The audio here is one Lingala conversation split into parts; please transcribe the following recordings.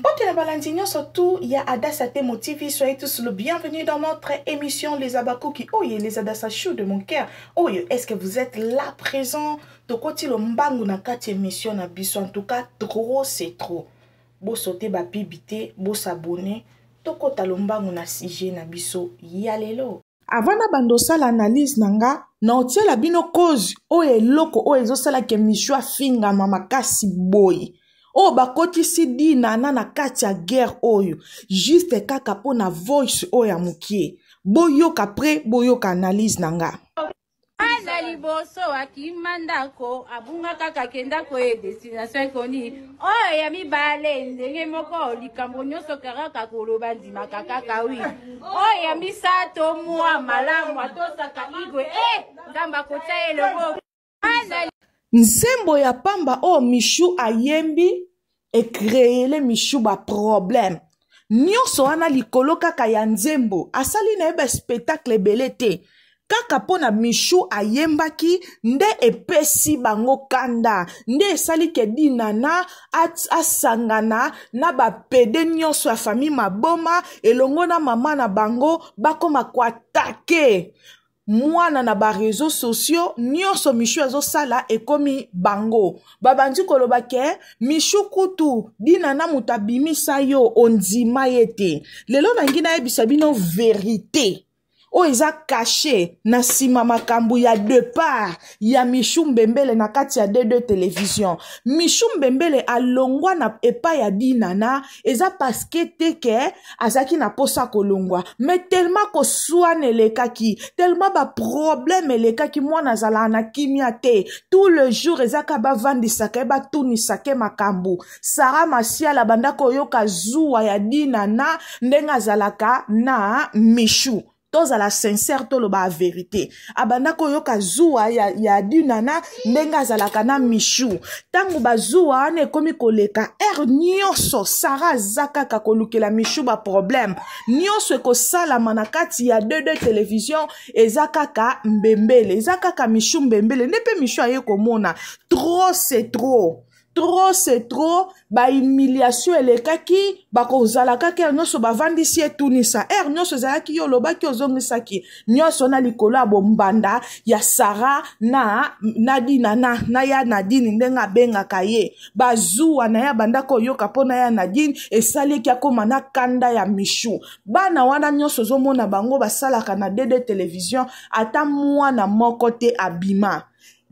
Mbote na balandi nyonso tout ya Adassa Temo TV, soyez tous le bienvenu dans notre émission Les Abakuki. Oye, les Adassa chou de mon cœur. Oye, est-ce que vous êtes là présent? Tokoti lo mbangu na kati émission na biso. En tout cas, trop c'est trop. Bo sauter ba pibité, bo s'abonner. Tokota lo mbangu na sujet na biso ya lelo. Avant na bando sala analyse na nga, na otiela bino cause oyo eloko oyo ezosala ke Michou afingama makasi boye. Oyo bakotisi Dinana na kati ya guerre oyo juste kaka mpo na voice oyo ya mokie. Boyoka après boyoka analyse na nga. Ana liboso akima ndako abunga kaka kenda koye destination ekoni oyo ya mibale ndenge moko likambo nyonso karaka koloba ndimaka kaka wi oyo ya misato mwa malamu atosaka igwe e eh, nzambe akotya ye loboko. Nzembo ya pamba oyo Michou ayembi ecreele Michou ba problème nyonso wana likolo kaka ya nzembo. Asali na ye ba spectacle ebele te, kaka mpo na Michou ayembaki nde epesi bango kanda, nde esali ke Dinana asangana na bapede nyonso ya famille maboma elongo na mama na bango, bakoma koatake mwana na ba réseaux sociaux. Nyonso Michou azosala ekomi bango babandi koloba ke Michou kutu Dinana moto abimisa yo ondima ye te. Lelo nangi nayebisa bino verité oyo eza caché na nsima makambo ya départ ya Michou Mbembele na kati ya D2 Télévision. Michou Mbembele alongwa na epai ya Dinana eza parce que te ke azalaki na posa kolongwa, mais tellement koswana elekaki, tellement baproblème elekaki, mwana azalaka na kimia te. Tout le jour ezaka bavandisaka ye, batunisaka ye makambo. Sara Masiala banda koyoka zuwa ya Dinana ndenge azalaka na Michou. Tozala sincère, toloba vérité, abanda koyoka zuwa ya Dinana ndenge azalaka na Michou. Ntango bazuwa wana ekomi koleka, heure nyonso Sara aza kaka kolukela Michou baproblème. Nyonso ekosalama na kati ya 22 Télévision eza kaka Mbembele, eza kaka Michou Mbembele. Nde mpe Michou aye komona trop c'est trop, trop c'est trop, bahumiliation elekaki. Bakozala kaka heure nyonso bavandisi etunisa, heure nyonso ezalaki yo olobaki ozongisaki nyonso na likolo ya bombanda ya Sara na Dina na ya Nadine ndenge abengaka ye. Bazuwa na ye abanda koyoka mpo na ya Nadine esaleki akóma na kanda ya Michou. Bana wana nyonso ozomona bango basalaka na DD Télévision, ata mwana moko te abima.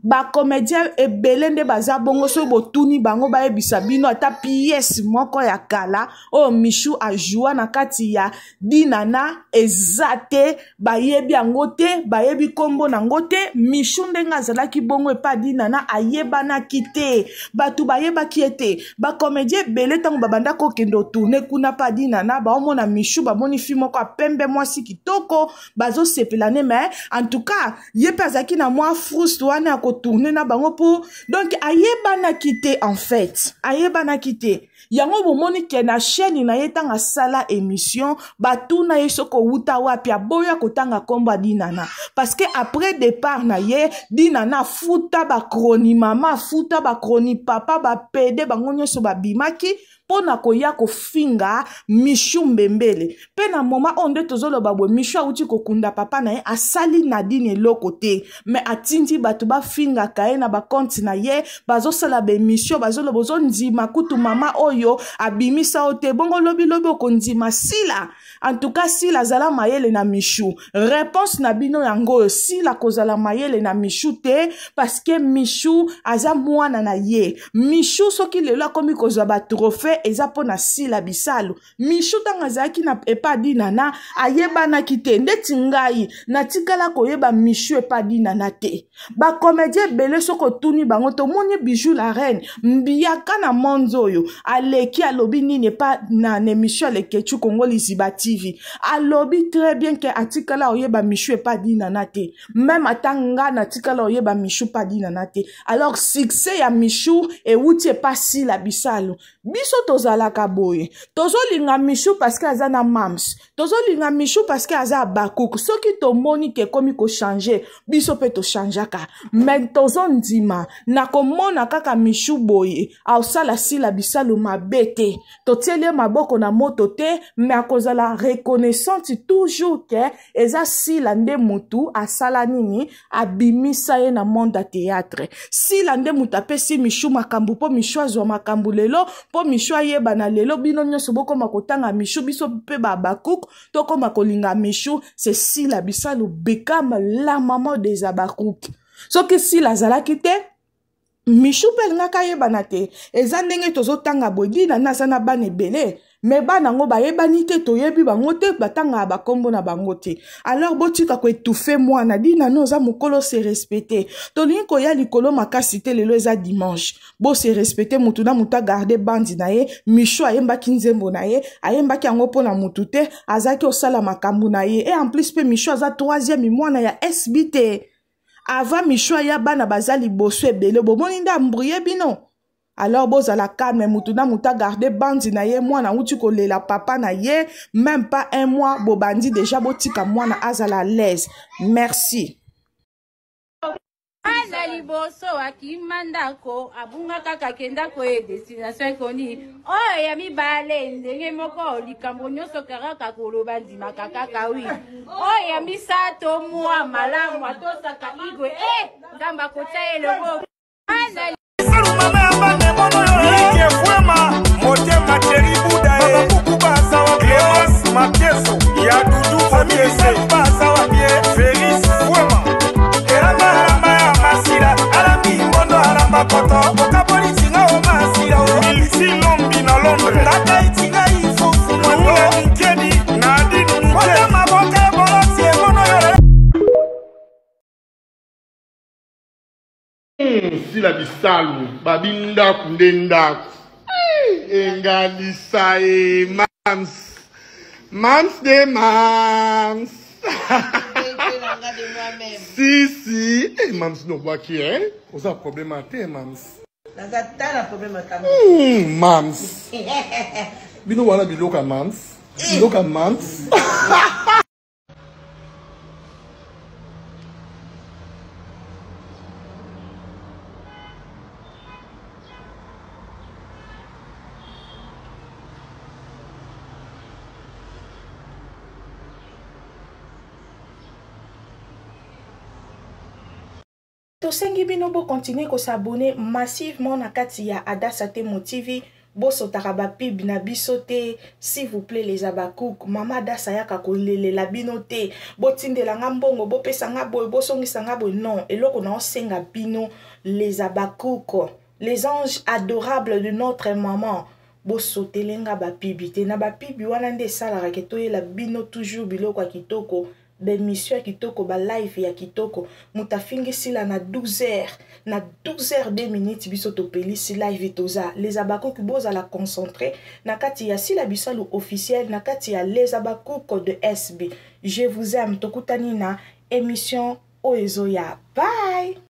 Bacomédien ebele nde baza bongo, soki botuni bango bayebisa bino ata pièce moko ya kala oyo Michou ajoua na kati ya Dinana eza te, bayebi yango te, bayebi nkombo nango te. Michou ndenge azalaki bongo epa Dinana ayebanaki te, bato bayebaki ye te. Bacomédien ebele ntango babanda kokende otourne kuna pa Dinana, baomona Michou, bamoni fi moko ya pembe, mwasi kitoko, bazosepela ne. Mais en tout cas ye mpe azalaki na mwa frustre wana ya kotourne na bango mpo donc ayebanaki te, en fait ayebanaki te. Yango bomoni ke na chaîne na ye, ntango asala émission, batuna ye soki owuta wapi, aboya kotanga nkombo ya Dinana, parce que après départ na ye, Dinana afuta bachroni mama, afuta bachroni papa, bapede bango nyonso babimaki mpo na koya kofinga Michou Mbembele. Mpe na moma oyo nde tozoloba boye, Michou awuti kokunda papa na ye, asali Nadine eloko te, me atindi bato bafingaka ye na bakonte na ye, bazosala baemission, bazoloba ozondima kutu mama oyo abimisa yo te, bongo lobilobi okondima Sila. En tout cas Sila azala mayele na Michou. Réponse na bino yango oyo: Sila kozala mayele na Michou te, parce que Michou aza mwana na ye. Michou soki lelo akomi kozwa batrophée eza mpo na Sila Bisalu. Michou ntango azalaki na epa Dinana ayebanaki te, ndeti ngai natikala koyeba Michou epa Dinana te. Bacomédien ebele soki otuni bango, tomoni Bijou la reine mbiaka na monde oyo aleki, alobi nini epa na émission Alekechu Kongo Liziba TV, alobi très bien ke atikala oyeba Michou epa Dinana te. Même ata nga natikala oyeba Michou pa Dinana te. Alors succès ya Michou ewuti epa Sila Bisalu. Biso tozalaka boye, tozolinga Michou parce que aza na mams, tozolinga Michou parce que aza Habacuc. Soki tomoni ke ekomi kochange, biso mpe tochangeaka, me tozondima na komona kaka Michou boye aosala Sila Bisalu mabe te, totieli ye maboko na moto te, me akozala reconnaissante toujours ke eza Sila nde mutu asala nini, abimisa ye na monde ya théâtre. Sila nde mutu apesi Michou makambo mpo Michou azwa makambo lelo, mpo Michou ayebana lelo. Bino nyonso bokoma kotanga Michou, biso mpe ba Habacuc tokoma kolinga Michou. C'est Sila Bisalu become la maman des Habacuc. Soki Sila azalaki te, Michou mpe alingaka ayebana te. Eza ndenge tozotanga boye, Dina nde aza na bana ebele, me bana yango bayebani te, toyebi bango te, batangaka bakombo na bango te. Alors botika koetufe mwana. Dina no oza mokolo, se respecte. Tolingi koya likolo makasi te, lelo eza dimanche, bose respecte. Mutu na mutu agarde bandi na ye. Michou ayembaki nzembo na ye, ayembaki yango mpo na mutu te, azalaki osala makambo na ye. E en plus mpe Michou aza troisième mwana ya SB te. Avant Michou aya, bana baza liboso ebele, bomoni nde ambrouye bino. Alors bozala calme, mutu na mutu agarde bandi na ye. Mwana awuti kolela papa na ye même pas un mois, bobandi déjà, botika mwana azala à l'aise. Merci. Ana liboso akima ndako, abunga kaka kenda koye destination inconnue. Oyo ya mibale ndenge moko, likambo nyonso kaka koloba ndimaka kaka wi. Oyo ya misato mwa malamu atosaka igwe, e Nzambe akotia ye loboko. Ana Motema Thierry Buda e Clémence Mateso ya Dudu Otiese Félix Fwema Elamba alamba ya Masila alambi mbondo alamba koto okaboli tinga o Masila o Milisi Lombi na Londres Tata itinga ifufu Lula Mikedi Nadine Mikedi Motema boke boloti emono yo. Sila Bisalu babi ndako nde ndako engalisa e mams mams de mams si si eh, mams nobwaki eh? Oza problème te mams. Naza ta na problème ata. Mams bino wana biloko ya mams, biloko ya mams. Tosengi bino bokontinue kosabone massivement na kati ya Adasa Temo TV. Bosotaka bapub na biso te, s'il vous plaît les Habacuc. Mama Adasa yaka kolelela bino te, botindela nga mbongo, bopesa nga boye, bosongisa nga boye. Non, eloko na osenga bino les Habacuc, les anges adorables de notre maman, bosotele nga bapibi te. Na bapibi wana nde esalaka ke toyela bino toujours biloko ya kitoko, baemission ya kitoko, balive ya kitoko. Moto afingi Sila na 12 heures, na 12 heures 2 minutes biso topelisi live. Toza les Habacuc, bozala concentré na kati ya Sila Bisalu officiel, na kati ya les Habacuc de SB. Je vous aime, tokutani na émission oyo ezoya. Bye.